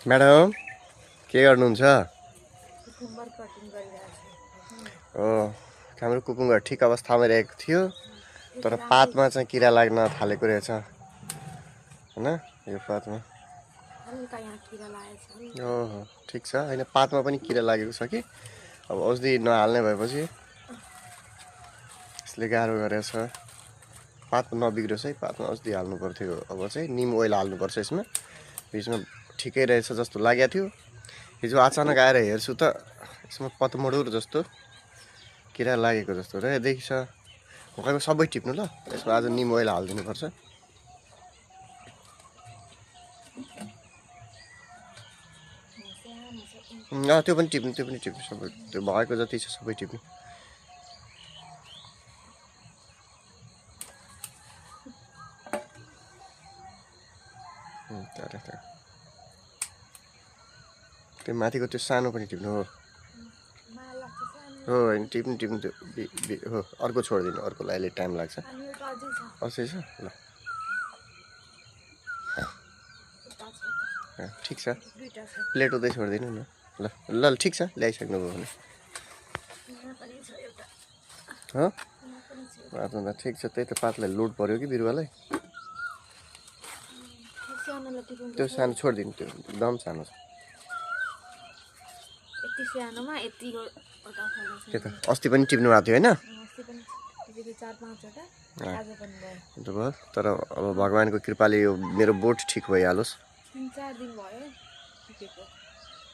Madam के गर्नुहुन्छ? Cucumber cutting गरिरहेको छु। हो, हाम्रो कुकुम्बर ठिक अवस्थामा रहेको थियो तर यति पातमा राम्रै चाहिँ किरा लाग्न थालेको रहेछ हैन। यो पातमा हल्का यहाँ किरा लागेको छ हल्का। ओहो ठिक छ। होइन पातमा पनि किरा लागेको छ कि अब औषधि नहाल्ने भएपछि यसले गाह्रो गरेको छ। पात नबिग्रोस् है, पातमा औषधि हाल्नु पर्थ्यो। अब चाहिँ निम ओइल हाल्नुपर्छ यसमा। बिचमा ठिकै रहेछ जस्तो लागेको थियो, हिजो अचानक आएर हेर्छु त यसमा पतमडुर जस्तो किरा लागेको जस्तो रहेछ। खोकाको सबै टिप्नु ल, यसमा आज निम ओइल हालिदिनुपर्छ। त्यो पनि टिप्नु, त्यो पनि टिप्नु, सबै त्यो भएको जति छ सबै टिप्नु। त्यो माथिको त्यो सानो पनि टिप्नु हो। हो होइन टिप्नु टिप्नु त्यो हो। अर्को छोडिदिनु, अर्कोलाई अहिले टाइम लाग्छ। अझै छ ल, ठिक छ। प्लेट उतै छोडिदिनु न ल। ल ठिक छ, ल्याइसक्नुभयो भने हो। पातमा ठिक छ, त्यही त पातलाई लोड पऱ्यो कि बिरुवालाई। त्यो सानो छोडिदिनु, त्यो एकदम सानो छ। यति सानोमा यतिको के त अस्ति पनि टिप्नु भएको थियो होइन? अस्ति पनि 4-5 वटा आज पनि भयो। भयो। तर अब भगवानको कृपाले यो मेरो बोट ठिक भइहालोस्। 3-4 दिन भयो टिपेको।